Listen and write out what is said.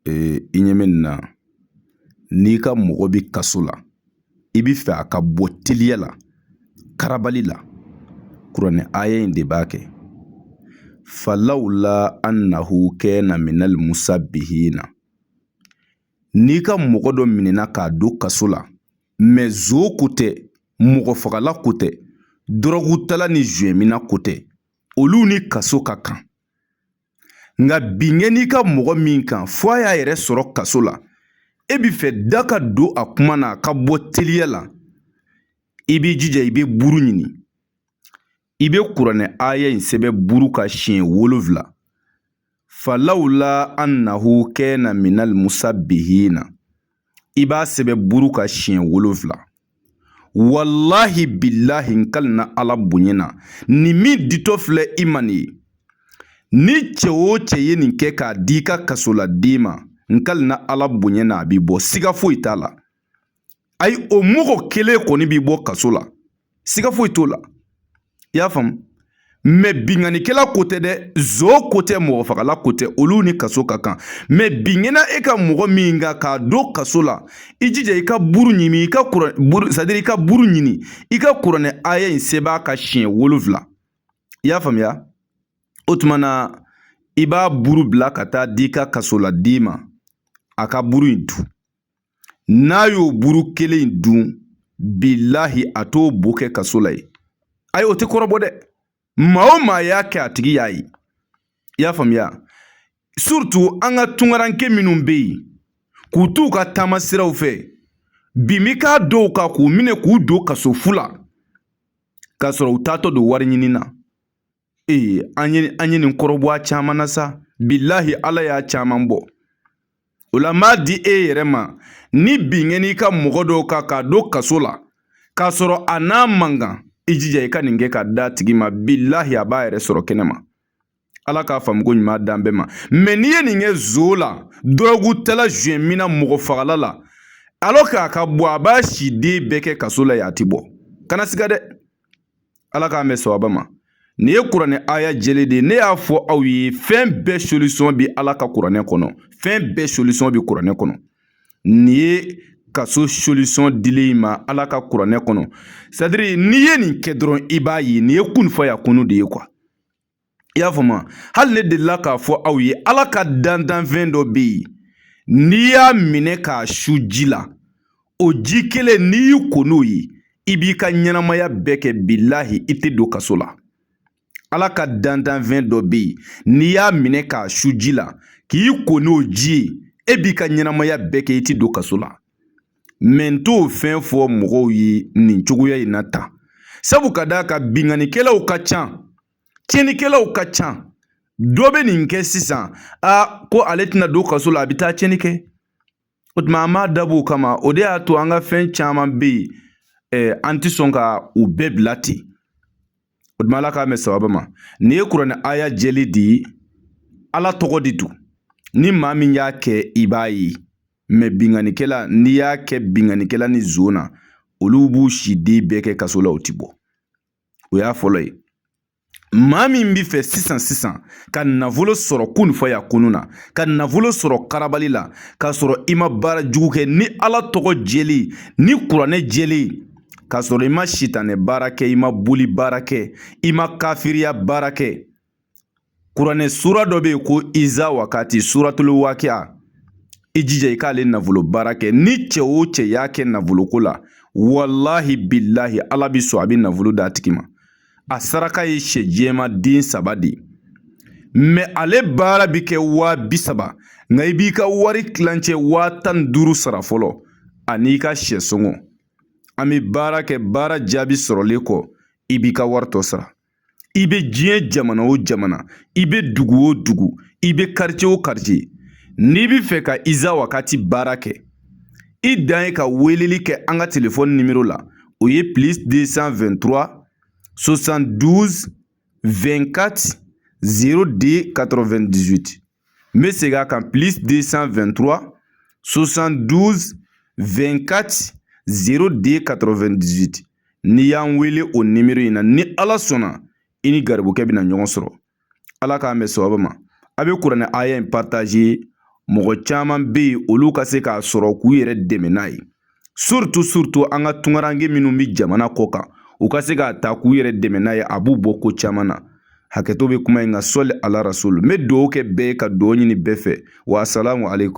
I ɲɛ bɛ nin na, n'i ka mɔgɔ bɛ kaso la, i bɛ fɛ a ka bɔ teliya la, karabali la, kuranɛ aya in de b'a kɛ. Falawla annahu kana minal musabbihina. N'i ka mɔgɔ dɔ minɛna k'a don kaso la, mɛ zo ko tɛ, mɔgɔ fagala ko tɛ, dɔrɔgutala ni zuwɛmina ko tɛ, olu ni kaso ka kan. Nka bin kɛn'i ka mɔgɔ min kan fo a y'a yɛrɛ sɔrɔ kaso la, e bɛ fɛ da ka don a kuma na, a ka bɔ teliya la, i b'i jija i bɛ buru ɲini, i bɛ kuranɛ aya in sɛbɛn buru kan siɲɛ 7. Falawla annahu kana minal musabbihina, i b'a sɛbɛn buru kan siɲɛ 7. Walahi bilahi, n kalina Ala bonya na, nin min ditɔ filɛ i ma nin ye, ni cɛ o cɛ ye nin kɛ k'a di i ka kasoladen ma, n kalina Ala bonya na, a b'i bɔ, siga foyi t'a la. Ayi, o mɔgɔ kelen kɔni b'i bɔ kaso la, siga foyi t'o la. I y'a faamu? Mɛ binkannikɛla ko tɛ dɛ, zo ko tɛ, mɔgɔ fagala ko tɛ, olu ni kaso ka kan. Mɛ bin kɛna e ka mɔgɔ min kan k'a don kaso la, i jija i ka buru ɲini, i ka kuran buru, c'est à dire i ka buru ɲini, i ka kuranɛ aya in sɛbɛn a kan siɲɛ 7. I y'a faamuya? O tuma na i b'a buru bila ka taa di i ka kasoladen ma, a ka buru in dun. N'a y'o buru kelen in dun, bilahi a t'o bo kɛ kaso la yen. Ayi, o tɛ kɔrɔbɔ dɛ. Maa o maa y'a kɛ, a tigi y'a ye. I y'a faamuya? Surtout an ka tunkaranke minnu bɛ yen k'u t'u ka taama siraw fɛ, bin bɛ k'a dɔw kan k'u minɛ k'u don kaso fu la, k'a sɔrɔ u taatɔ don wari ɲini na. Ee, an ye nin kɔrɔbɔ a caman na sa, bilahi Ala y'a caman bɔ. O la n b'a di e yɛrɛ ma, ni bin kɛn'i ka mɔgɔ dɔw kan k'a don kaso la, k'a sɔrɔ a n'a man kan, i jija i ka nin kɛ k'a d'a tigi ma, bilahi a b'a yɛrɛ sɔrɔ kɛnɛ ma. Ala k'a faamuko ɲuman d'an bɛɛ ma. Mɛ n'i ye nin kɛ zo la, dɔrɔgutala, zuwɛmina, mɔgɔ fagala la, alors k'a ka bɔ, a b'a siden bɛɛ kɛ kaso la yen, a ti bɔ. Kana siga dɛ. Ala k'an bɛn sawaba ma. Nin ye kuranɛ aya jɛlen de ye. Ne y'a fɔ aw ye, fɛn bɛɛ solution bi Ala ka kuranɛ kɔnɔ, fɛn bɛɛ solution bi kuranɛ kɔnɔ. Nin ye kaso solution dilen ma Ala ka kuranɛ kɔnɔ. C'est à dire n'i ye nin kɛ dɔrɔn, i b'a ye nin ye kun fɔ yakunu de ye quoi. I y'a faamu? Hali ne delila k'a fɔ aw ye, Ala ka dandanfɛn dɔ bɛ yen, n'i y'a minɛ k'a su ji la, o ji kelen, n'i y'i ko n'o ye, i b'i ka ɲɛnamaya bɛɛ kɛ, bilahi i tɛ don kaso la. Ala ka dandanfɛn dɔ bɛ yen, n'i y'a minɛ k'a su ji la k'i ko n'o ji ye, e b'i ka ɲɛnamaya bɛɛ kɛ, i tɛ don kaso la. Mɛ n t'o fɛn fɔ mɔgɔw ye nin cogoya in na tan, sabu ka d'a kan binkannikɛlaw ka ca, tiɲɛnikɛlaw ka ca. Dɔ bɛ nin kɛ sisan, a ko ale tɛna don kaso la, a bɛ taa tiɲɛni kɛ. O tuma an b'a dabɔ o kama. O de y'a to an ka fɛn caman bɛ yen, an tɛ sɔn ka u bɛɛ bila ten. O tuma Ala k'a mɛn sababa ma. Nin ye kuranɛ aya jɛlen de ye, Ala tɔgɔ de don. Ni maa min y'a kɛ, i b'a ye. Mɛ binkannikɛla, n'i y'a kɛ binkannikɛla ni zon na, olu b'u siden bɛɛ kɛ kaso la, u ti bɔ. O y'a fɔlɔ ye. Maa min bɛ fɛ sisan sisan ka nafolo sɔrɔ kun fɔ ya kunu na, ka nafolo sɔrɔ karabali la, k'a sɔrɔ i ma baara jugu kɛ, ni Ala tɔgɔ jɛlen, ni kuranɛ jɛlen, k'a sɔrɔ i ma sitanɛ baara kɛ, i ma boli baara kɛ, i ma kafiriya baara kɛ, kuranɛ sura dɔ bɛ yen ko iza wakati, suratul wakiya, i jija i k'ale nafolo baara kɛ. Ni cɛ o cɛ y'a kɛ nafoloko la, walahi bilahi Ala bɛ sɔn, a bɛ nafolo d'a tigi ma. A saraka ye sɛ jɛman den 3 de ye, mɛ ale baara bɛ kɛ 30,000, nka i b'i ka wari tilancɛ 15,000 sara fɔlɔ ani i ka sɛ sɔngɔ. An bɛ baara kɛ, baara jaabi sɔrɔlen kɔ, i b'i ka wari tɔ sara. I bɛ diɲɛ jamana o jamana, i bɛ dugu o dugu, i bɛ quartier o quartier, n'i bɛ fɛ ka iza wakati baara kɛ, i dan ye ka weleli kɛ an ka telefɔni nimero la, o ye plus 223 72 24 02 98. N bɛ segin a kan: plus 223 72 24 02 98. N'i y'an wele o nimero in na, ni Ala sɔnna, i ni garibukɛ bɛna ɲɔgɔn sɔrɔ. Ala k'an bɛn sababa ma. A bɛ kuranɛ aya in partager. Mɔgɔ caman bɛ yen, olu ka se k'a sɔrɔ k'u yɛrɛ dɛmɛ n'a ye, surtout surtout an ka tunkaranke minnu bɛ jamana kɔ kan, u ka se k'a ta k'u yɛrɛ dɛmɛ n'a ye. A b'u bɔ ko caman na. Hakɛto bɛ kuma in kan. Sɔli ala rasul. N bɛ dugawu kɛ bɛɛ ye, ka dugawu ɲini bɛɛ fɛ. Wa salamu aleykum.